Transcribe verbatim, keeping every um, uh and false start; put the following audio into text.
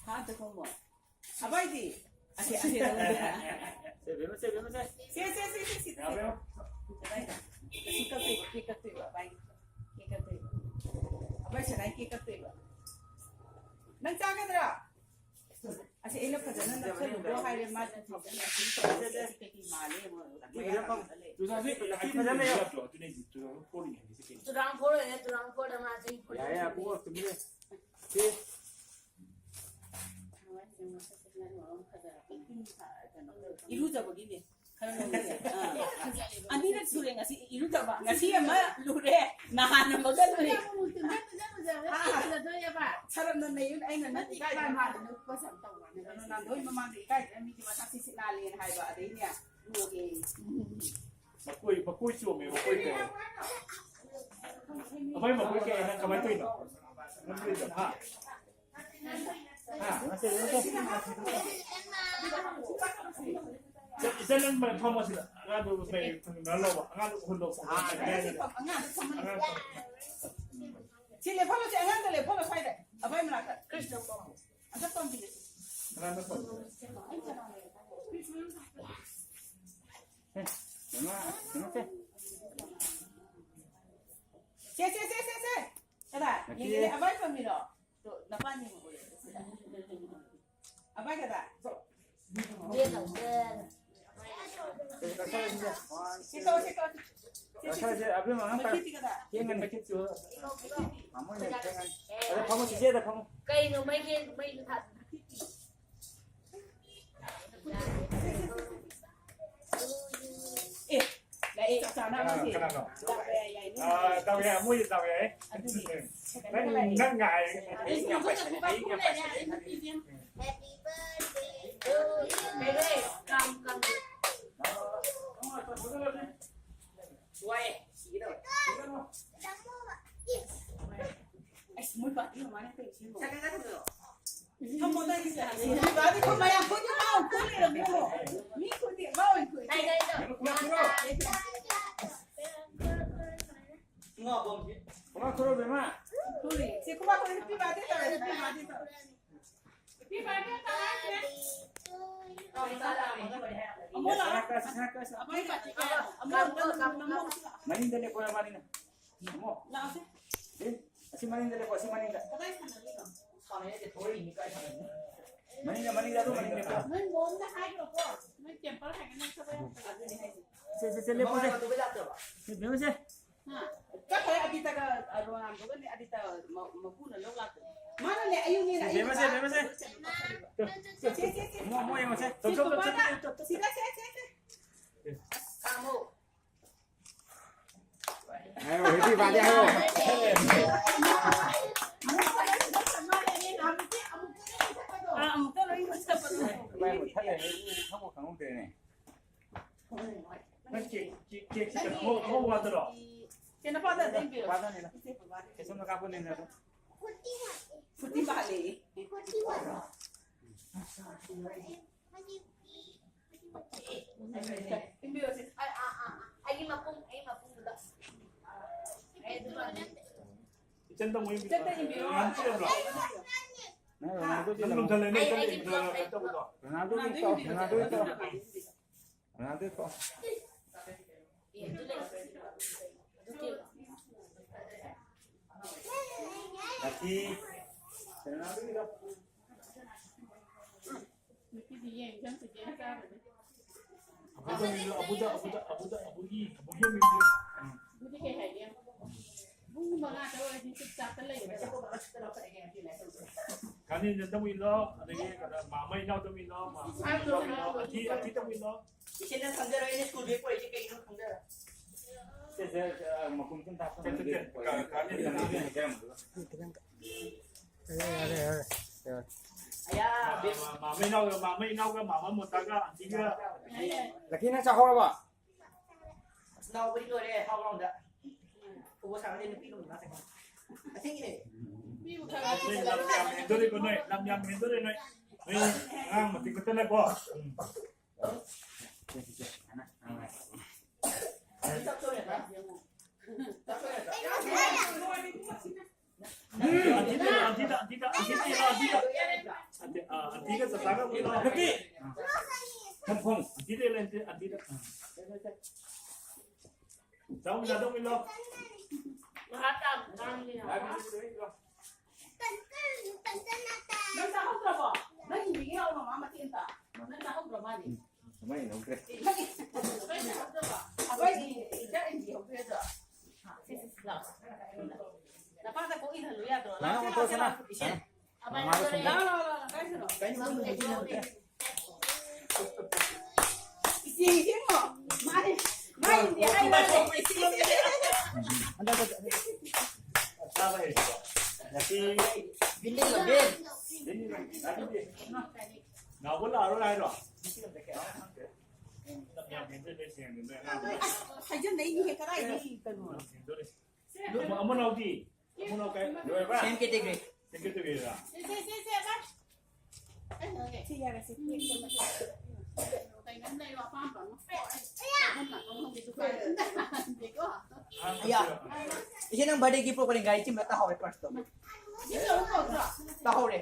ꯍꯥ, ꯑꯝꯇ ꯈꯨꯝꯃꯣ꯫ ꯑꯕꯥꯏꯗꯤ? ꯑꯁꯤ, ꯑꯁꯤ, ꯁꯦ, ꯕꯦꯝꯃ, ꯁꯦ, ꯕꯦꯝꯃ, ꯁꯦ꯫ ꯁꯦ, ꯁꯦ, ꯁꯦ, ꯁꯦ, ꯁꯤꯗ ꯌꯥꯕ꯭ꯔꯥ, ꯁꯦ꯫ ꯌꯦꯡꯉꯣ? ꯀꯗꯥꯏꯗ? ꯑꯁꯤ ꯀꯛꯇꯣꯏꯕ, ꯀꯦꯛ ꯀꯛꯇꯣꯏꯕ, ꯑꯕꯥꯏꯒꯤ꯫ ꯀꯦꯛ ꯀꯛꯇꯣꯏꯕ꯫ ꯑꯕꯥꯏ ꯁꯅꯥꯏ ꯀꯦꯛ ꯀꯛꯇꯣꯏꯕ꯫ ꯅꯪ ꯆꯥꯒꯗ꯭ꯔꯥ? ꯑꯁꯤ ꯑꯩꯅ ꯐꯖꯅ ꯅꯞꯁꯜꯂꯨꯀꯣ ꯍꯥꯏꯔꯦ, ꯃꯥ ꯇꯨ ꯊꯥꯎꯖꯟ ꯅꯥꯏꯟꯇꯤꯟ ꯇꯧꯔꯁꯦ꯫ ꯑꯁꯤ ꯀꯩꯀꯩ ꯃꯥꯜꯂꯦ ꯌꯦꯡꯉꯣ꯫ ꯃꯌꯥꯝ ꯃꯥꯜꯂꯦ꯫ ꯇꯨ ꯊꯥꯎꯖꯟ ꯐꯣꯔ ꯑꯣꯏꯔꯦ, ꯇꯨ ꯊꯥꯎꯖꯟ ꯐꯣꯔꯗ ꯃꯥ ꯆꯍꯤ ꯐꯣꯔꯇꯤꯟ꯫ ꯌꯥꯔꯦ, ꯑꯕꯨꯡꯉꯣ, ꯇꯨꯃꯤꯟ ꯂꯩꯌꯨ꯫ ꯁꯤ꯫ ꯏꯔꯨꯖꯕꯒꯤꯅꯦ꯫ ꯈꯔ ꯂꯧꯔꯦ꯫ ꯑꯥ꯫ ꯑꯅꯤꯔꯛ ꯁꯨꯔꯦ ꯉꯁꯤ ꯏꯔꯨꯖꯕ꯫ ꯉꯁꯤ ꯑꯃ ꯂꯨꯔꯦ, ꯅꯍꯥꯟ ꯑꯃꯒ ꯂꯨꯔꯦ꯫ ꯑꯥ꯫ ꯁꯔꯞꯅ ꯅꯩ-, ꯑꯩꯅ ꯅꯪ ꯏꯀꯥꯏꯗꯅ ꯃꯥꯜꯂꯦ, ꯅꯪ ꯄꯣꯠꯁꯦ ꯌꯥꯝ ꯇꯧꯕ꯫ ꯀꯩꯅꯣ, ꯅꯥꯟꯗꯣꯏ ꯃꯃꯥꯡꯗ ꯏꯀꯥꯏꯗꯅ ꯃꯤꯗꯤ ꯃꯁꯥ ꯁꯤꯠ ꯁꯤꯠ ꯅꯥꯜꯂꯦꯅ ꯍꯥꯏꯕ, ꯑꯗꯩꯅꯦ, ꯂꯨꯔꯦ꯫ ꯃꯀꯣꯏ, ꯃꯀꯣꯏ ꯆꯣꯝꯃꯦ, ꯃꯀꯣꯏ ꯀꯩ? ꯑꯩꯈꯣꯏ ꯃꯀꯣꯏ ꯀꯩ ꯍꯥꯏꯅ ꯀꯃꯥꯏꯅ ꯇꯧꯔꯤꯅꯣ? ꯅꯪ ꯇꯧꯔꯤꯗꯣ, ꯍꯥ? ꯍꯥ? ꯏꯆꯟ, ꯏꯆꯟ, ꯅꯪ ꯐꯝꯃꯣ ꯁꯤꯗ꯫ ꯑꯉꯥꯡꯗꯣ ꯀꯩ ꯐꯝꯃꯤꯟꯅꯔ ꯂꯧꯕ? ꯑꯉꯥꯡꯗꯣ ꯎꯍꯜꯂꯣ꯫ ꯑꯉꯥꯡꯗꯣ ꯐꯝꯃꯣ꯫ ꯁꯤ ꯂꯦꯞꯐꯜꯂꯣ, ꯁꯤ ꯑꯉꯥꯡꯗꯣ ꯂꯦꯞꯐꯜꯂꯣ ꯁ꯭ꯋꯥꯏꯗ꯫ ꯑꯕꯥꯏ ꯃꯅꯥꯛꯇ꯫ ꯀ꯭ꯔꯤꯁꯅ ꯐꯝꯃꯣ꯫ ꯑꯝꯇ ꯄꯥꯝꯕꯤꯌꯨ꯫ ꯑꯉꯥꯡꯗꯣ ꯐꯝꯃꯣ꯫ ꯁꯦ, ꯁꯦ, ꯁꯦ, ꯁꯦ, ꯁꯦ꯫ ꯀꯗꯥꯏ? ꯅꯠꯇꯦ꯫ ꯌꯦꯡꯒꯦꯅꯦ, ꯑꯕꯥꯏ ꯐꯝꯃꯤꯔꯣ? ꯇꯣ, ꯅꯄꯥ ꯌꯦꯡꯉꯛꯑꯣ, ꯁꯤꯗ꯫ ꯑꯕꯥꯏ ꯀꯗꯥꯏ? ꯁꯤ ꯇꯧ, ꯁꯤ ꯇꯧ꯫ ꯁꯤ, ꯁꯤ, ꯁꯤ꯫ ꯁꯦ, ꯑꯕꯦꯝꯃ, ꯑꯉꯥꯡ ꯄꯥꯏꯌꯨ꯫ ꯃꯩꯈꯦꯠꯇꯤ ꯀꯗꯥꯏ? ꯊꯦꯡꯉꯅꯤ꯫ ꯃꯥꯃꯣꯏꯅ ꯊꯦꯡꯉꯅꯤ꯫ ꯑꯗ ꯐꯝꯃꯣ, ꯆꯤꯆꯦꯗ ꯐꯝꯃꯣ꯫ ꯀꯩꯅꯣ ꯃꯩꯈꯦꯠ, ꯃꯩ ꯊꯥ-, ꯑꯦ, ꯂꯥꯛꯑꯦ, ꯆꯞ ꯆꯥꯅ ꯑꯃꯁꯦ꯫ ꯀꯅꯥꯅꯣ? ꯗꯥꯎ ꯌꯥꯏ, ꯌꯥꯏ, ꯅꯣꯏ ꯑꯥ, ꯗꯥꯎ ꯌꯥꯏ, ꯃꯣꯏꯗꯤ ꯗꯥꯎ ꯌꯥꯏ꯫ ꯑꯗꯨꯅꯦ꯫ ꯅꯪ, ꯅꯪ ꯉꯥꯏ꯫ ꯑꯗꯩ ꯁꯤ ꯌꯥꯝ ꯐꯖꯩ, ꯍꯌꯦꯡ ꯌꯥꯝ ꯐꯖꯩ꯫ ꯀꯩꯅꯣ? ꯀꯥꯡ, ꯀꯥꯡ꯫ ꯋꯥꯏ, ꯁꯤꯒꯦ ꯇꯧꯋꯦ꯫ ꯑꯁ, ꯃꯣꯏ ꯄꯥꯔꯇꯤ ꯃꯃꯥꯅ ꯀꯩ ꯁꯦꯝꯕ? ꯊꯝꯃꯣ, ꯅꯪꯒꯤ ꯁꯤꯗ꯫ ꯃꯤ ꯄꯥꯔꯇꯤ ꯈꯣꯝ ꯃꯌꯥꯝ ꯈꯣꯝ ꯃꯥ ꯑꯣꯏꯅ ꯈꯣꯝ ꯂꯩꯔꯝꯃꯦꯀꯣ꯫ ꯃꯤ ꯈꯨꯗꯤꯡ ꯃꯥ ꯑꯣꯏꯅ ꯈꯣꯝ꯫ ꯀꯩꯅꯣ, ꯈꯨꯕꯥꯛ ꯈꯨꯔꯣ꯫ ꯈꯨꯕꯥꯛ ꯈꯨꯔꯣ, ꯕꯦꯝꯃ꯫ ꯈꯨꯔꯤ꯫ ꯁꯤ ꯈꯨꯕꯥꯛ ꯈꯨꯔꯤ, ꯅꯨꯄꯤ ꯄꯥꯔꯇꯤ ꯇꯧꯔꯦ, ꯅꯨꯄꯤ ꯄꯥꯔꯇꯤ ꯇꯧꯔꯦ꯫ ꯑꯃꯨꯛ ꯂꯥꯛꯑꯣ꯫ ꯑꯃꯨꯛ ꯂꯥꯛꯑꯣ꯫ ꯃꯅꯤꯡꯗ ꯂꯦꯞꯄꯣ, ꯃꯅꯤꯡꯗ꯫ ꯑꯃꯨꯛ꯫ ꯂꯥꯛꯑꯣꯁꯦ꯫ ꯑꯦ, ꯑꯁꯤ ꯃꯅꯤꯡꯗ ꯂꯦꯞꯄꯣ, ꯑꯁꯤ ꯃꯅꯤꯡꯗ꯫ ꯀꯗꯥꯏ ꯁꯥꯟꯅꯗꯣꯏꯅꯣ? ꯃꯅꯤꯡꯗ, ꯃꯅꯤꯡꯗ, ꯑꯗꯨ ꯃꯅꯤꯡꯗ ꯂꯦꯞꯄꯣ꯫ ꯅꯣꯏ ꯃꯣꯝꯗ ꯍꯥꯏꯈ꯭ꯔꯣꯀꯣ꯫ ꯅꯣꯏ temper ꯍꯥꯏꯒꯠꯅꯕ ꯊꯕꯛ ꯌꯥꯝ ꯇꯧꯏ꯫ ꯑꯗꯨꯅꯦ ꯍꯥꯏꯁꯦ꯫ ꯁꯦ, ꯁꯦ, ꯁꯦ, ꯂꯦꯞꯄꯣ, ꯁꯦ꯫ ꯃꯃꯥ ꯕꯦꯝꯃ, ꯁꯦ꯫ ꯍꯥ? ꯆꯠꯈ꯭ꯔꯦ ꯑꯗꯤꯇꯒ ꯔꯣꯅꯥꯜꯗꯣꯒꯅꯦ, ꯑꯗꯤꯇ ꯃ-, ꯃꯄꯨꯅ ꯂꯧ ꯂꯥꯛꯇ꯭ꯔꯦ꯫ ꯃꯥꯅꯅꯦ, ꯑꯌꯨꯛꯅꯦꯅ ꯑꯩꯅ ꯕꯦꯝꯃ, ꯁꯦ, ꯕꯦꯝꯃ, ꯁꯦ꯫ ꯆꯠꯂꯤꯕ꯫ ꯁꯦ, ꯁꯦ, ꯁꯦ꯫ ꯑꯃꯨꯛ, ꯑꯃꯨꯛ ꯌꯦꯡꯉꯣ, ꯁꯦ꯫ ꯁꯤ ꯆꯠ, ꯆꯠ, ꯆꯠ, ꯄꯄꯥꯅ ꯆꯠ, ꯆꯠ, ꯆꯠ꯫ ꯁꯤꯗ, ꯁꯦ, ꯁꯦ, ꯁꯦ꯫ ꯑꯁ, ꯈꯥꯝꯃꯣ꯫ ꯍꯥꯏꯔꯣ, happy birthday ꯍꯥꯏꯔꯣ꯫ ꯑꯥ, ꯑꯃꯨꯛꯇ ꯂꯣꯏ ꯃꯨꯊꯠꯄꯗꯣ꯫ ꯚꯥꯏ, ꯃꯨꯊꯠꯂꯦ, ꯈꯪꯕꯨ ꯈꯪꯍꯧꯗ꯭ꯔꯦꯅꯦ꯫ ꯅꯪ ꯀꯦꯛ, ꯀꯦꯛ, ꯀꯦꯛꯁꯦ ꯀꯩꯅꯣ ꯑꯉꯧ-, ꯑꯉꯧꯕ ꯉꯥꯛꯇꯔꯣ? ꯀꯩꯅꯣ ꯄꯥꯗ ꯑꯗꯨꯝ ꯄꯤꯔꯣ꯫ ꯄꯥꯗꯅꯤꯗ꯫ ꯀꯩꯁꯨꯝꯗ ꯀꯥꯞꯄꯅꯤꯅ ꯑꯗꯨꯝ꯫ ꯐꯨꯇꯤ ꯃꯥꯜꯂꯦ꯫ ꯏꯟꯕꯤꯔꯣ ꯁꯤ꯫ ꯑꯥ, ꯑꯥ, ꯑꯥ, ꯑꯥ꯫ ꯑꯩꯒꯤ ꯃꯄꯨꯝ, ꯑꯩꯒꯤ ꯃꯄꯨꯝꯗꯨꯗ꯫ ꯑꯩ ꯑꯗꯨ ꯃꯥꯜꯂꯦ꯫ ꯏꯆꯟ ꯇꯧꯕ ꯏꯟꯕꯤꯔꯣ꯫ ꯏꯆꯟꯗ ꯏꯟꯕꯤꯔꯣ꯫ ꯅꯪ ꯆꯦꯟꯕ꯭ꯔꯣ? ꯅꯪ ꯔꯣꯅꯥꯜꯗꯣꯗꯤ ꯅꯪ ꯂꯧ-, ꯂꯨꯝꯊꯜꯂꯦꯅꯦ, ꯑꯩ, ꯏꯆꯟ ꯑꯩꯒꯤ ꯏꯟꯕꯤꯔꯣ꯫ ꯕ꯭ꯂꯣꯛ ꯀꯩꯅꯣ ꯇꯧꯕꯗꯣ꯫ ꯔꯣꯅꯥꯜꯗꯣꯒꯤ ꯔꯣꯅꯥꯜꯗꯣ ꯇꯧ, ꯏꯟꯕꯤꯔꯣ꯫ ꯔꯣꯅꯥꯜꯗꯣꯒꯤ ꯇꯧ꯫ ꯔꯣꯅꯥꯜꯗꯣ ꯇꯧ꯫ ꯂꯛꯀꯤ꯫ ꯔꯣꯅꯥꯜꯗꯣꯒꯤ ꯇꯧ꯫ ꯅꯨꯄꯤꯗꯤ ꯌꯦꯡ ꯆꯪ ꯆꯤꯆꯦꯅ ꯆꯥꯕꯅꯤ꯫ ꯑꯕꯨꯗ, ꯑꯕꯨꯗ, ꯑꯕꯨꯗ, ꯑꯕꯨꯒꯤ, ꯑꯕꯨꯒꯤ ꯃꯤꯡꯗꯣ꯫ ꯎꯝ꯫ ꯑꯗꯨꯗꯤ ꯀꯩ ꯍꯥꯏꯒꯦ? ꯄꯨꯡ ꯃꯉꯥꯗ ꯑꯣꯏꯔꯗꯤ ꯆꯨꯞ ꯆꯥꯞꯇ ꯂꯩꯌꯦꯕ꯫ ꯀꯥꯅꯤꯟꯗ ꯇꯧꯃꯤꯟꯅꯣ, ꯑꯗꯒꯤ ꯀꯩꯅꯣ, ꯃꯥꯃ ꯏꯅꯥꯎ ꯇꯧꯃꯤꯟꯅꯣ, ꯃꯥꯃ ꯏꯅꯥꯎ ꯇꯧꯃꯤꯟꯅꯣ, ꯑꯊꯤ, ꯑꯊꯤ ꯇꯧꯃꯤꯟꯅꯣ꯫ ꯏꯆꯦꯅ ꯈꯪꯖꯔꯣꯏ, ꯑꯩꯅ ꯁ꯭ꯀꯨꯜ ꯕꯦꯒ ꯄꯨꯔꯛꯏꯁꯦ ꯀꯩꯒꯤꯅꯣ ꯈꯪꯖꯔꯣꯏ꯫ ꯁꯦ, ꯁꯦ, ꯁꯦ, ꯃꯈꯨꯝ ꯈꯤꯇꯪ ꯇꯥꯛꯄ ꯁꯦ, ꯁꯦ, ꯁꯦ, ꯀꯥ-, ꯀꯥꯅꯤꯟꯗ ꯍꯥꯏꯖꯔꯝꯕꯗꯣ꯫ ꯌꯥꯔꯦ, ꯌꯥꯔꯦ, ꯌꯥꯔꯦ, ꯌꯥꯔꯦ꯫ ꯑꯌꯥ, ꯃꯥ-, ꯃꯥ-, ꯃꯥꯃ ꯏꯅꯥꯎꯒ, ꯃꯥꯃ ꯏꯅꯥꯎꯒ, ꯃꯥꯃ ꯃꯣꯇꯥꯒ, ꯑꯟꯇꯤꯒ꯫ ꯂꯛꯀꯤ, ꯅꯪ ꯆꯥꯍꯧꯔꯕ? ꯑꯁ, ꯂꯥꯎꯕꯗꯤ ꯂꯣꯏꯔꯦ, ꯍꯥꯎ ꯂꯥꯎꯗ꯫ ꯐꯨꯠꯕꯣꯜ ꯁꯥꯟꯅꯕꯗꯤ ꯅꯨꯄꯤ ꯂꯨꯝꯕ ꯉꯥꯛꯇꯅꯤ꯫ ꯑꯁꯦꯡꯀꯤꯅꯦ꯫ ꯅꯣꯏ ꯂꯝ ꯌꯥꯝ ꯍꯦꯟꯗꯣꯔꯤꯀꯣ, ꯅꯣꯏ ꯂꯝ ꯌꯥꯝ ꯍꯦꯟꯗꯣꯔꯤ, ꯅꯣꯏ꯫ ꯅꯣꯏ ꯑꯉꯥꯡ ꯃꯇꯤꯛ ꯃꯇꯜꯂꯀꯣ꯫ ꯎꯝ꯫ ꯑꯟꯇꯤꯗ, ꯑꯟꯇꯤꯗ, ꯑꯟꯇꯤꯗ, ꯑꯟꯇꯤꯗ, ꯑꯟꯇꯤꯗ, ꯑꯟꯇꯤꯗ꯫ ꯑꯟꯇꯤ, ꯑꯟꯇꯤꯒ ꯆꯆꯥꯒ ꯑꯃꯨꯛ ꯏꯜꯂꯣ꯫ ꯅꯨꯄꯤ! ꯊꯝꯐꯝ꯫ ꯑꯟꯇꯤꯗ ꯏꯜꯂꯣ, ꯑꯟꯇꯤ, ꯑꯟꯇꯤꯗ꯫ ꯆꯥꯎꯃꯤꯟꯅ, ꯑꯗꯨꯝ ꯏꯜꯂꯣ꯫ ꯃꯍꯥ ꯇꯥꯕ ꯉꯥꯡꯉꯤꯅ꯫ ꯅꯪ ꯆꯥꯍꯧꯗ꯭ꯔꯕꯣ? ꯅꯪ ꯏꯟꯕꯤꯒꯦ ꯂꯥꯛꯑꯣ, ꯃꯃꯥ ꯃꯇꯦꯛ ꯑꯝꯇ꯫ ꯅꯪ ꯆꯥꯍꯧꯗ꯭ꯔ ꯃꯥꯜꯂꯦ꯫ ꯃꯩ ꯂꯧꯈ꯭ꯔꯦ꯫ ꯅꯄꯥꯗ ꯀꯣꯛ ꯏꯜꯍꯜꯂꯨ ꯌꯥꯗ꯭ꯔꯣ? ꯂꯥꯛꯑꯣ, ꯂꯥꯛꯑꯣ, ꯂꯥꯛꯑꯣ, ꯂꯥꯛꯑꯣ꯫ ꯂꯥꯛꯑꯣ, ꯂꯥꯛꯑꯣ, ꯂꯥꯛꯑꯣ, ꯂꯥꯛꯑꯣ꯫ ꯀꯥꯏ ꯆꯠꯂꯣ? ꯏꯆꯦ, ꯏꯆꯦ, ꯃꯥ, ꯃꯥ ꯏꯟꯗꯤ ꯍꯥꯏ ꯃꯥꯜꯂꯦ꯫ ꯅꯥꯎꯕ ꯂꯥꯛꯑꯔꯣꯏ ꯍꯥꯏꯔꯣ? ꯍꯥꯏꯖꯟꯅꯩꯅꯦꯍꯦ, ꯀꯗꯥꯏꯗꯒꯤ ꯀꯩꯅꯣ? ꯑꯃꯨꯅꯥꯎꯗꯤ? ꯑꯃꯨꯅꯥꯎ ꯀꯥꯏ? ꯂꯣꯏꯔꯕ? Same category. Same category ꯔ? ꯁꯦ, ꯁꯦ, ꯁꯦ, ꯁꯦ, ꯑꯕꯥꯏ꯫ ꯁꯤ ꯌꯥꯔꯦ, ꯁꯤ꯫ ꯀꯩꯅꯣꯝ ꯂꯩꯔꯣ, ꯑꯄꯥꯝꯕ ꯑꯃ꯫ ꯑꯩ ꯆꯍꯨꯝ ꯂꯥꯛꯄ ꯉꯝꯗꯦ, ꯗꯨꯀꯥꯟ ꯑꯝꯗ ꯍꯟꯗꯦꯀꯣ꯫ ꯑꯌꯥ꯫ ꯏꯆꯦ, ꯅꯪ birthday gift ꯄꯣꯔꯛꯄꯅꯤ, ꯒꯥꯔꯤ ꯆꯤꯟꯕ ꯇꯥꯍꯧꯔꯦ, purse ꯇꯣ꯫ ꯁꯤ ꯂꯧ ꯀꯧꯗ꯭ꯔꯣ? ꯇꯥꯍꯧꯔꯦ꯫